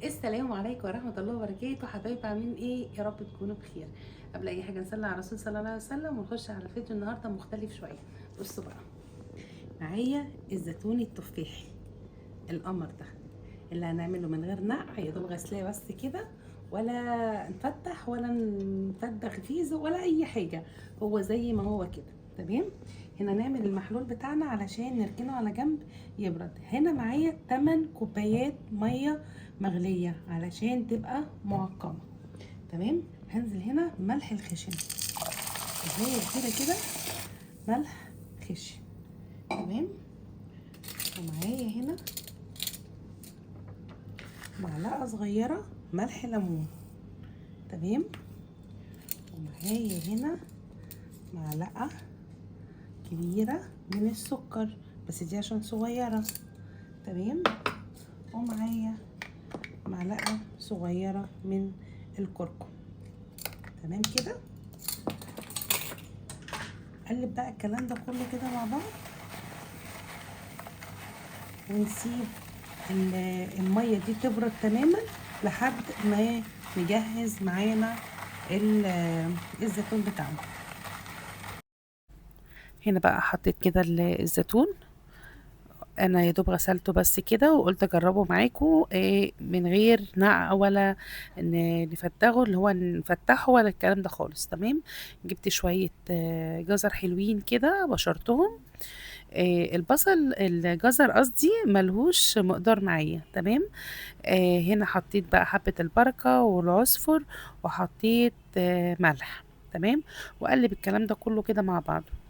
السلام عليكم ورحمة الله وبركاته. حبايبي عاملين ايه؟ يا رب تكونوا بخير. قبل اي حاجة نصلي على الرسول صلى الله عليه وسلم ونخش على فيديو النهاردة مختلف شوية. بصوا بقى، معايا الزيتون التفاحي القمر ده اللي هنعمله من غير نقع، يا دوب غسلاه بس كده، ولا نفتح ولا نفدغ فيه ولا اي حاجة، هو زي ما هو كده. تمام. هنا نعمل المحلول بتاعنا علشان نركنه على جنب يبرد. هنا معايا 8 كوبايات مية مغليه علشان تبقى معقمه. تمام. هنزل هنا ملح الخشن، كوباية كبيرة كده ملح خشن. تمام. ومعايا هنا معلقه صغيرة ملح ليمون. تمام. ومعايا هنا معلقه كبيرة من السكر، بس دي عشان صغيرة. تمام. ومعايا معلقه صغيرة من الكركم. تمام كده. قلب بقى الكلام ده كله كده مع بعض، ونسيب المية دي تبرد تماما لحد ما نجهز معانا الزيتون بتاعنا. هنا بقى حطيت كده الزيتون، انا يا دوب غسلته بس كده وقلت اجربه معاكم من غير نقع ولا نفتحه، اللي هو نفتحه ولا الكلام ده خالص. تمام. جبت شوية جزر حلوين كده بشرتهم. البصل الجزر قصدي ملهوش مقدار معايا. تمام. هنا حطيت بقى حبه البركة والعصفر، وحطيت ملح. تمام. وقلب الكلام ده كله كده مع بعضه.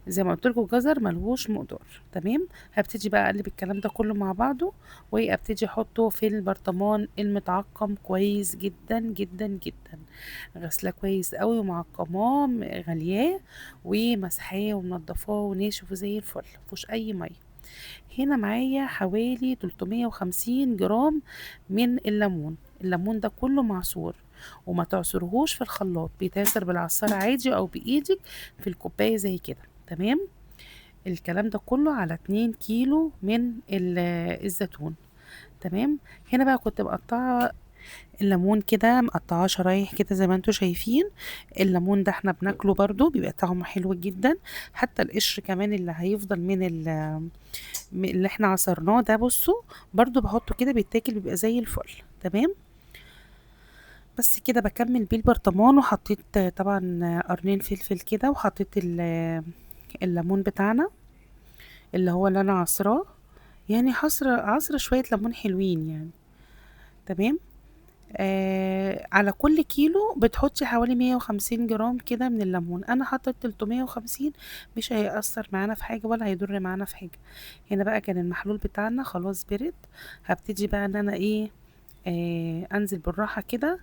زي ما قلت لكم الجزر ملهوش مقدار. تمام. هبتدي بقى اقلب الكلام ده كله مع بعضه، وابتدي احطه في البرطمان المتعقم كويس جدا جدا جدا، غسلاه كويس قوي ومعقماه غلياه ومسحاه ومنضفاه وناشف زي الفل، مفيهوش اي مية. هنا معايا حوالي 350 جرام من الليمون. الليمون ده كله معصور، وما تعصرهوش في الخلاط، بيتعصر بالعصارة عادي او بايدك في الكوباية زي كده. تمام. الكلام ده كله على 2 كيلو من الزيتون. تمام. هنا بقى كنت مقطعه الليمون كده، مقطعاه شرايح كده زي ما انتوا شايفين. الليمون ده احنا بناكله برضو، بيبقى طعمه حلو جدا، حتى القشر كمان اللي هيفضل من اللي احنا عصرناه ده، بصوا برضو بحطه كده بيتاكل، بيبقى زي الفل. تمام. بس كده بكمل بيه البرطمان، وحطيت طبعا قرنين فلفل كده، وحطيت الليمون بتاعنا اللي هو اللي انا عصراه، يعني عصره شوية ليمون حلوين يعني. تمام. على كل كيلو بتحطي حوالي 150 جرام كده من الليمون. انا حطيت 350، مش هيأثر معانا في حاجة ولا هيضر معانا في حاجة. هنا بقى كان المحلول بتاعنا خلاص برد. هبتدي بقى ان انا ايه، انزل بالراحة كده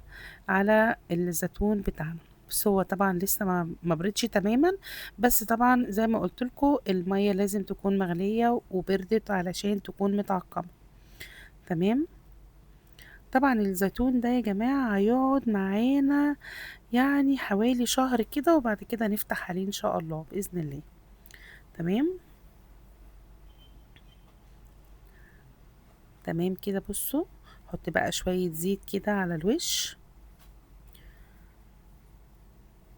على الزيتون بتاعنا. بس هو طبعا لسه ما بردش تماما، بس طبعا زي ما قلت لكم المية لازم تكون مغليه وبردت علشان تكون متعقمه. تمام. طبعا الزيتون ده يا جماعة هيقعد معانا يعني حوالي شهر كده، وبعد كده نفتح عليه ان شاء الله باذن الله. تمام. تمام كده. بصوا حط بقى شوية زيت كده على الوش،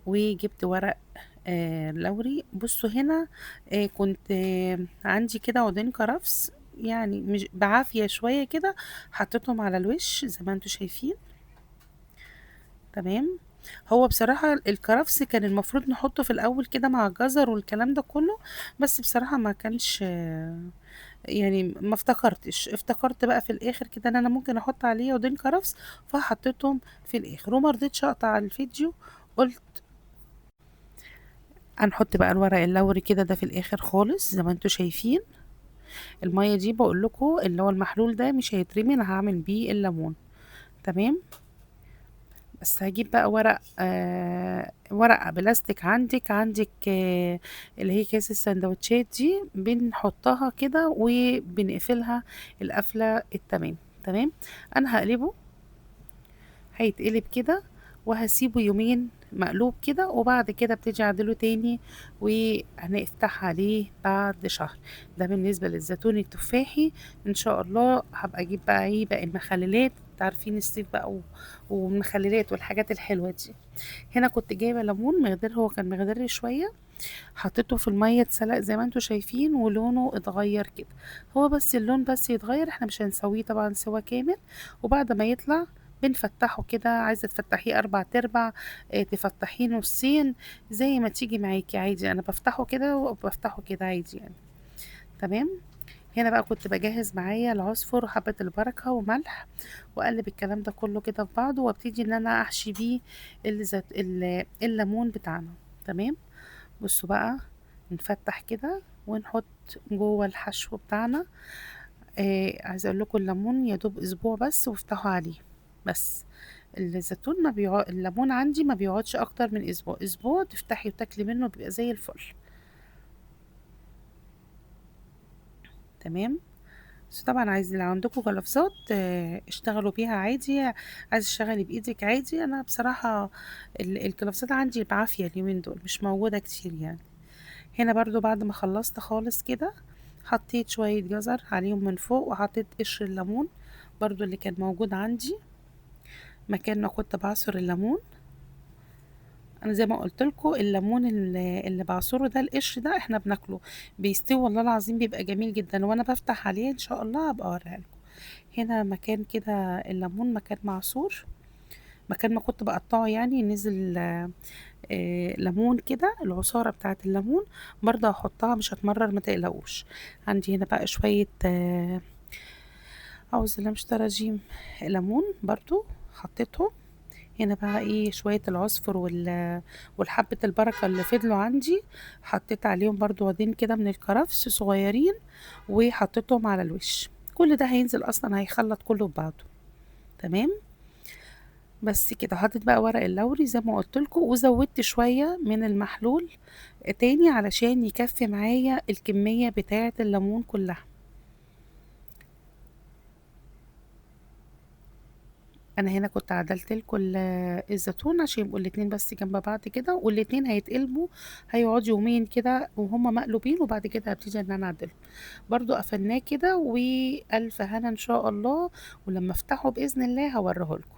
وجبت ورق لوري. بصوا هنا كنت عندي كده عودين كرفس، يعني مش بعافية شوية كده، حطيتهم على الوش زي ما انتوا شايفين. تمام. هو بصراحة الكرفس كان المفروض نحطه في الأول كده مع الجزر والكلام ده كله، بس بصراحة ما كانش، يعني ما افتكرتش، افتكرت بقى في الآخر كده ان انا ممكن احط عليه عودين كرفس، فحطيتهم في الآخر وما رضيتش اقطع الفيديو. قلت هنحط بقى الورق اللوري كده ده في الاخر خالص زي ما انتوا شايفين. المية دي بقول لكم اللي هو المحلول ده مش هيترمي، انا هعمل بيه الليمون. تمام. بس هجيب بقى ورقة بلاستيك عندك اللي هي كيس السندوتشات دي، بنحطها كده وبنقفلها القفلة التمام. تمام. انا هقلبه، هيتقلب كده وهسيبه يومين مقلوب كده، وبعد كده ابتدي اعدله تاني وهنفتح عليه بعد شهر. ده بالنسبة للزيتون التفاحي. ان شاء الله هبقى اجيب بقى ايه باقي المخللات، عارفين الصيف بقى والمخللات والحاجات الحلوة دي. هنا كنت جايبة ليمون مقدار، هو كان مقدار شوية، حطيته في المية اتسلق زي ما انتوا شايفين، ولونه اتغير كده. هو بس اللون بس يتغير، احنا مش هنسويه طبعا سوا كامل. وبعد ما يطلع بنفتحه كده، عايزة تفتحيه 4/4، تفتحيه نصين، زي ما تيجي معاكي عادي. انا بفتحه كده وبفتحه كده عادي يعني. تمام. هنا بقى كنت بجهز معايا العصفر وحبة البركة وملح، واقلب الكلام ده كله كده في بعضه، وابتدي ان انا احشي بيه الليمون بتاعنا. تمام. بصوا بقى نفتح كده ونحط جوه الحشو بتاعنا. عايزه اقول لكم الليمون يا دوب اسبوع بس وافتحوا عليه، بس الزيتون ما بيقعد، الليمون عندي ما بيقعدش اكتر من اسبوع، اسبوع تفتحي وتاكلي منه بيبقى زي الفل. تمام. بس طبعا عايز اللي عندكم جلافزات، اشتغلوا بيها عادي، عايز تشتغلي بايدك عادي. انا بصراحة الجلافزات عندي بعافية اليومين دول، مش موجودة كتير يعني. هنا برضو بعد ما خلصت خالص كده حطيت شوية جزر عليهم من فوق، وحطيت قشر الليمون برضو اللي كان موجود عندي مكان ما كنت بعصر الليمون. انا زي ما قلت لكم الليمون اللي بعصره ده، القشر ده احنا بناكله بيستوي والله العظيم، بيبقى جميل جدا. وانا بفتح عليه ان شاء الله هبقى اوريها لكم. هنا مكان كده الليمون مكان معصور، مكان ما كنت بقطعه يعني، نزل، ليمون كده، العصاره بتاعه الليمون برضه هحطها، مش هتمرر ما تقلقوش. عندي هنا بقى شوية، اعوذ بالله من الشيطان الرجيم، ليمون برضه حطيتهم. هنا بقى ايه شوية العصفر والحبة البركة اللي فضلوا عندي، حطيت عليهم برضو وادين كده من الكرفس صغيرين، وحطيتهم على الوش. كل ده هينزل اصلا، هيخلط كله في بعضه. تمام. بس كده. حطيت بقى ورق اللوري زي ما قلت لكم، وزودت شوية من المحلول تاني علشان يكفي معايا الكمية بتاعة الليمون كلها. انا هنا كنت عدلت لكم الزيتون عشان يبقوا الاتنين بس جنب بعض كده، والاتنين هيتقلبوا، هيقعدوا يومين كده وهما مقلوبين، وبعد كده هبتدي ان انا اعدلهم. برضو قفلناه كده، والف هنا ان شاء الله، ولما افتحه باذن الله هوريه لكم.